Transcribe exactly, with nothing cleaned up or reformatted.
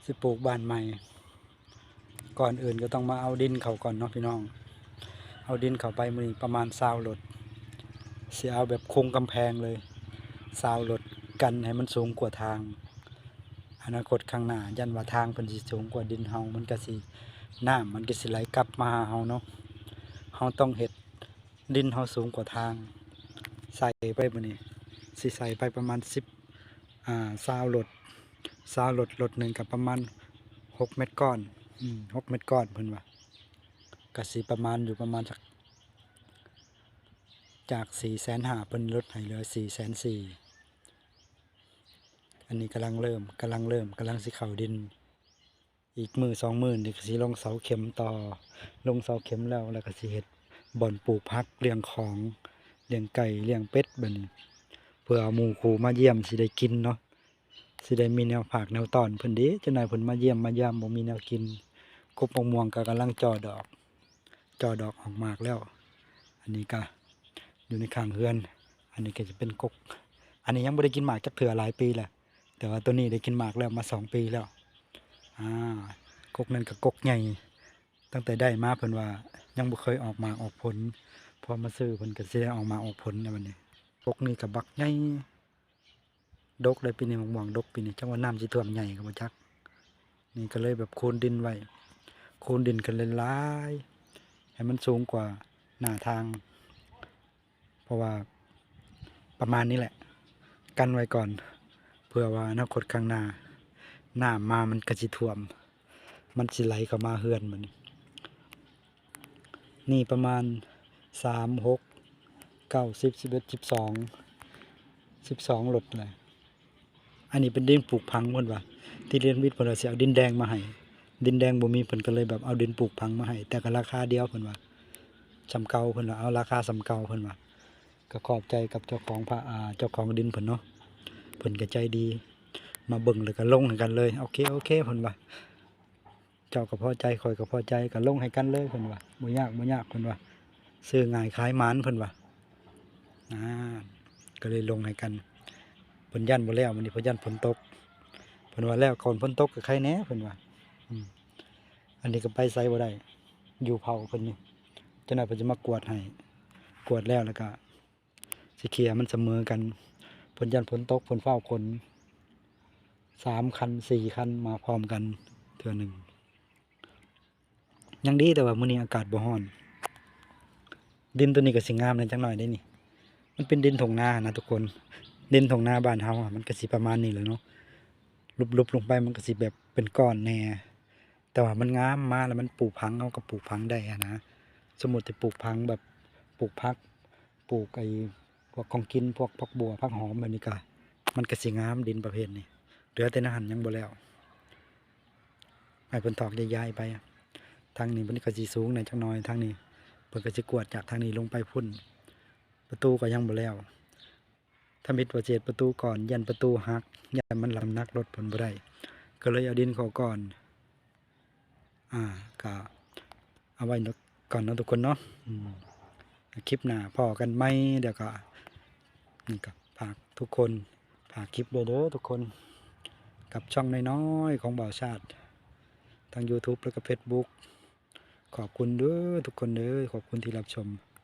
สิปลูกบ้านใหม่ ก่อนอื่นก็ต้องมาเอาดินเข้าก่อนเนาะพี่น้อง เอาดินเข้าไปมื้อนี้ประมาณซาวรถ สิเอาแบบโครงกำแพงเลย ซาวรถ กันให้มันสูงกว่าทาง อนาคตข้างหน้า ย้านว่าทางเพิ่นสิสูงกว่าดินเฮา มันก็สิ น้ำมันก็สิไหลกลับมาหาเฮาเนาะ เฮาต้องเฮ็ดดินเฮาสูงกว่าทาง ใส่ไปมื้อนี้ สิใส่ไปประมาณสิบ อ่า ซาวรถ ซาวรถ รถหนึ่งก็ประมาณหกเมตรก้อน อืม หกเมตรก้อนเพิ่นว่า ก็สิประมาณอยู่ประมาณจัก จากสี่แสนห้า เพิ่นลดให้เหลือสี่แสนสี่ อันนี้กำลังเริ่ม กำลังเริ่ม กำลังสิเข้าดิน อีกมื้อสองมื้อนี่ก็สิลงเสาเข็มต่อ ลงเสาเข็มแล้ว แล้วก็สิเฮ็ดบ่อนปลูกผัก เลี้ยงของ เลี้ยงไก่ เลี้ยงเป็ดบัดนี้ เพื่อเอาหมู่คู่มาเยี่ยมสิได้กินเนาะ สิได้มีแนวฝากแนวต้อนเพิ่นเด้ จักหน่อยเพิ่นมาเยี่ยมมายามบ่มีแนวกิน กกมะม่วงก็กำลังจ่อดอก จ่อดอกออกหมากแล้ว อันนี้ก็อยู่ในข้างเฮือน อันนี้ก็จะเป็นกก อันนี้ยังบ่ได้กินหมากจักเทื่อหลายปีแล้ว แต่ว่าตัวนี้ได้กินหมากแล้วมาสองปีแล้ว อ่า กกนั่นก็กกใหญ่ ตั้งแต่ได้มาเพิ่นว่ายังบ่เคยออกหมากออกผล พอมาซื้อเพิ่นก็สิได้ออกหมากออกผลแล้วบัดนี้ กกนี่ก็บักใหญ่ ดกเลยปีนี้ มะม่วงดกปีนี้ จักว่าน้ำสิท่วมใหญ่ก็บ่จัก นี่ก็เลยแบบคูนดินไว้ คูนดินกันหลายๆ ให้มันสูงกว่าหน้าทาง เพราะว่าประมาณนี้แหละ กันไว้ก่อน เผื่อว่าอนาคตข้างหน้า น้ำมามันก็สิท่วม มันสิไหลเข้ามาเฮือนบัดนี้ นี่ประมาณสาม หก เก้า สิบ สิบเอ็ด สิบสอง สิบสองรถเลย อันนี้เป็นดินปลูกผังเพิ่นว่า ที่เรียนวิทย์เพิ่นว่าสิเอาดินแดงมาให้ ดินแดงบ่มี เพิ่นก็เลยแบบเอาดินปลูกผังมาให้ แต่ก็ราคาเดียวเพิ่นว่า ส่ำเก่าเพิ่นว่า เอาราคาส่ำเก่าเพิ่นว่า ก็ขอบใจกับเจ้าของพระ อ่า เจ้าของดินเพิ่นเนาะ เพิ่นก็ใจดี มาเบิ่งแล้วก็ลงให้กันเลย โอเค โอเค เพิ่นว่า เจ้าก็พอใจ ข้อยก็พอใจ ก็ลงให้กันเลยเพิ่นว่า บ่ยาก บ่ยากเพิ่นว่า ซื้อง่ายขายหมานเพิ่นว่า อ่า ก็เลยลงให้กัน เพิ่นย้านบ่แล้ว มื้อนี้เพิ่นย้านฝนตก เพิ่นว่าแล้วก่อนฝนตกก็ไคแหน่เพิ่นว่า อืม อันนี้ก็ไปไสบ่ได้ อยู่เผาเพิ่นอยู่ จักหน่อยเพิ่นสิมากวดให้ กวดแล้ว แล้วก็สิเคลียร์มันเสมอกัน เพิ่นย้านฝนตก เพิ่นฟ้าวขน สามคัน สี่คัน มาพร้อมกันเทื่อหนึ่ง ยังดีแต่ว่ามื้อนี้อากาศบ่ร้อน ดินตัวนี้ก็สิงามแหน่จักหน่อยเด้นี่ มันเป็นดินท่งนานะทุกคน ดินท่งนาบ้านเฮาอะ มันก็สิประมาณนี้แหละเนาะ ลุบๆ ลงไปมันก็สิแบบเป็นก้อนแหน่ แต่ว่ามันงามมาแล้วมันปลูกผัง เฮาก็ปลูกผังได้หั้นนะ สมมุติสิปลูกผังแบบปลูกผัก ปลูกไอ้พวกของกิน พวกผักบัว ผักหอมแบบนี้ก็ มันก็สิงามดินประเภทนี้ เหลือแต่ในหั่นยังบ่แล้ว ให้เพิ่นถอกย้ายๆไป ทางนี้เพิ่นก็สิสูงแหน่จักหน่อย ทางนี้ เพิ่นก็สิกวดจากทางนี้ลงไปพุ้น ประตูก็ยังบ่แล้ว ทำอิฐว่าสิเฮ็ดประตูก่อน ย้านประตูหัก ย้านมันรับน้ำหนักรถเพิ่นบ่ได้ ก็เลยเอาดินเข้าก่อน อ่า ก็เอาไว้ก่อนเนาะทุกคนเนาะ อืม คลิปหน้าพ้อกันใหม่ เดี๋ยวก็ นี่ก็ฝากทุกคน ฝากคลิปด้วยเด้อทุกคน กับช่องน้อยๆ ของบ่าวชาติ ทั้ง YouTube แล้วก็ Facebook ขอบคุณเด้อทุกคนเด้อ ขอบคุณที่รับชม